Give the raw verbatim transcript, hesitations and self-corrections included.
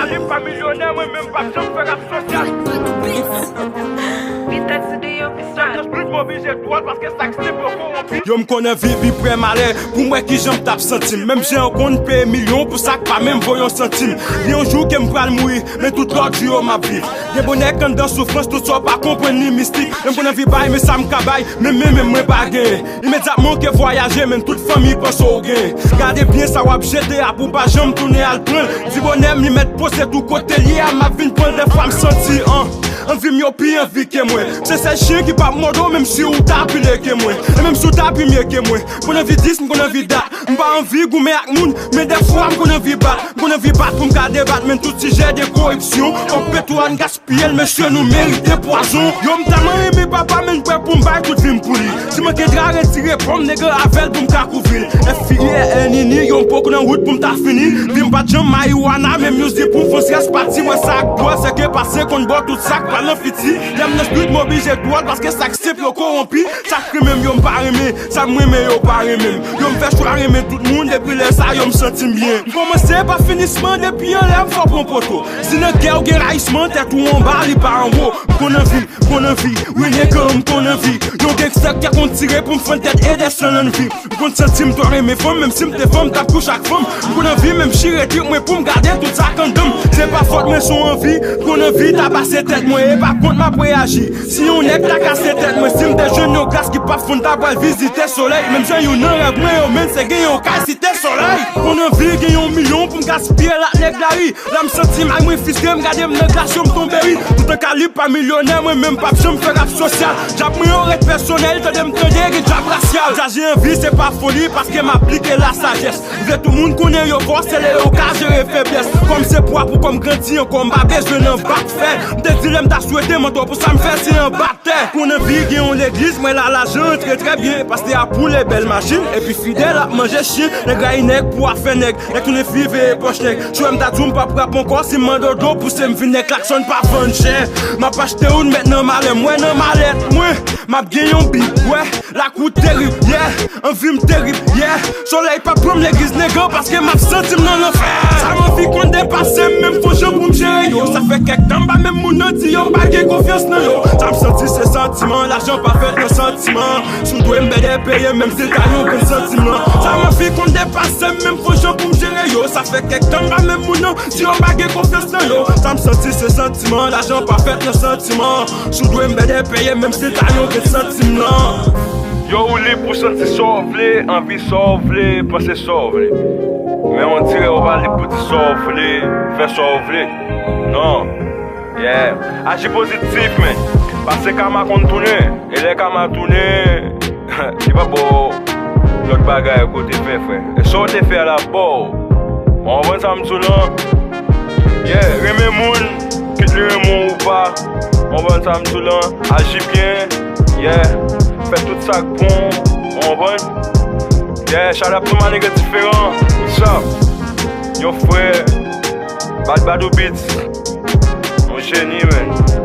Li pa milyonè, mwen menm pa janm fè rap sosyal. Li tèt sou de yo, pistol. Tout m oblije dwòl paske sa k senp yo kowonpi. Yo m konn anvi pi prè malè, pou m wè kijan m t ap santi m. Menm jan yo konn peye milyon pou sa k pa menm vo yon santim. Gen yon jou ke m pral mouri, men tout lòt jou yo m ap viv. Gen bonè k anndan soufrans, tout sa w pa konprann li mistik. Men m konn anvi bay, men sa m ka bay, men, men, men mwen pa genyen. Imedyatman w ke vwayaje, men tout fanmi panse w genyen. Gade byen sa w ap jete a pou w pa janm tounen al pran l. Di bonè m li mèt poze tou kote l ye a, m ap vin pran l. Dèfwa m santi an, anvi m yo pi anvi ke mwen. Se sèl chen ki p ap mòde w, menm si w ta pi lè ke mwen. E menm si w ta pi mye ke mwen. M konn anvi dis, m konn anvi dat. M pa anvi goumen ak moun, men dèfwa m konn anvi bat. M konn anvi bat pou m ka debat, men tout sijè de koripsyon. Fòk petwòl n gaspiye l, mesye, nou merite pwazon. Yo, m tèlman renmen papa, men m prè pou m bay tout vi m pou li. Si manke dra, retire pòm, nèg avè l pou m ka kouvri l. F I R N I N I, yo, m poko nan wout pou m ta fini. Vi m pa t janm mariwana, men music pou fòs rès pati. Mwen sa k dwòl, se ke pase konn bò tout sa k pral nan fiti. Lè m nan street, m oblije dwòl, paske sa k senp yo kowonpi. Sa k renmen m, yo, m pa renmen. Sa m renmen, yo pa renmen m. Yo, m fè chwa renmen tout moun, depi lè sa, yo, m santi m byen. M kòmanse pa finisman, depi anlè m fò pran poto. Si nan kè w gen rayisman, tèt ou anba, li pa anwo. M konn anvi, m konn anvi, wi nèg, m konn anvi. Yon gangsta k te konn tire pou m fann tèt e desann anvi. M konn santi m twò renmen fanm, menm si m te fanm, t ap kouche ak fanm. M konn anvi menm chire trip mwen pou m gade tout sa k anndan m. Se pa fòt mwen, se yon anvi. M konn anvi tabase tèt mwen, e pa kont m ap reyaji. Si yon nèg ta kase tèt mwen, si m te jwenn yon gras ki p ap fonn, ta pral vizite solèy. Menm jan youn nan rèv mwen yo, menm se gen yon kay Site Solèy. Konn anvi gen yon milyon pou m gaspiye l ak nèg lari. La m santi m ak mwen fiske, m gade m nan glas, yo m tonbe wi. Toutan Kalib pa milyonè, mwen menm p ap janm fè rap sosyal. Djab mwen yo ret pèsonèl, tande m tande gen djab rasyal. Chaje anvi, se pa foli, paske m aplike lasajès. M vle tout moun konnen yo fò, se lè yo ka jere feblès. Kòm se pwa pou kò m grandi ankò, m pa bezwen nan bak fè. M te di lè m ta swete mantò pou sa m fè, se anba tè. Konn anvi gen yon legliz, mwen la lajan antre trè byen. Pastè a poule bèl machin, epi fidèl ap manje chyen. Nèg rayi nèg pou afè nèg, nèg tounen fi veye pòch nèg. Si w wè m ta di w m p ap rap ankò, si m mande w dlo, pouse m vin nèg klaksòn pa vann chè. M ap achte ou, m mèt nan malè, m wè nan malèt mwen. M ap gen yon bib, wè, lakou terib, yeah. Anvi m terib, yeah. Solèy pa pran m legliz, nèg, paske m ap santi m nan lanfè. Sa m anvi konn depase m, menm fò jan pou m jere yo. Sa fè kèk tan m pa menm moun nan di yo, m pa gen konfyans nan yo. Sa m santi se santiman, lajan pa fèt nan santiman. Si w dwe m bèdè peye, menm si l ta yon grenn santim nan. Sa m anvi konn depase m, menm fò jan pou m jere yo. Sa fè kèk tan m pa menm moun nan di yo, m pa gen konfyans nan yo. Sa m santi se santiman, lajan pa fèt nan santiman. Si w dwe m bèdè peye, menm si l ta yon grenn santim nan. Yo, ou lib pou santi sa w vle, anvi sa w vle, panse sa w vle. Men on dirè ou pa lib pou di sa w vle, fè sa w vle. Non. Yeah. Aji pozitif, men. Pase kama konn tounen. E lè kama tounen, li pa ba w lòt bagay kote fè, frè. E sa w te fè a l ap ba w. Ou konprann sa m di w lan? Yeah, renmen moun, kit li renmen w ou pa. Ou konprann sa m di w lan? Aji byen. Yeah. Fè tout sa k bon. Ou konprann? Yeah, shout out to my nigga Diferan. What's up? Yo, frè. Bad Badou Beats. Yon jeni, man.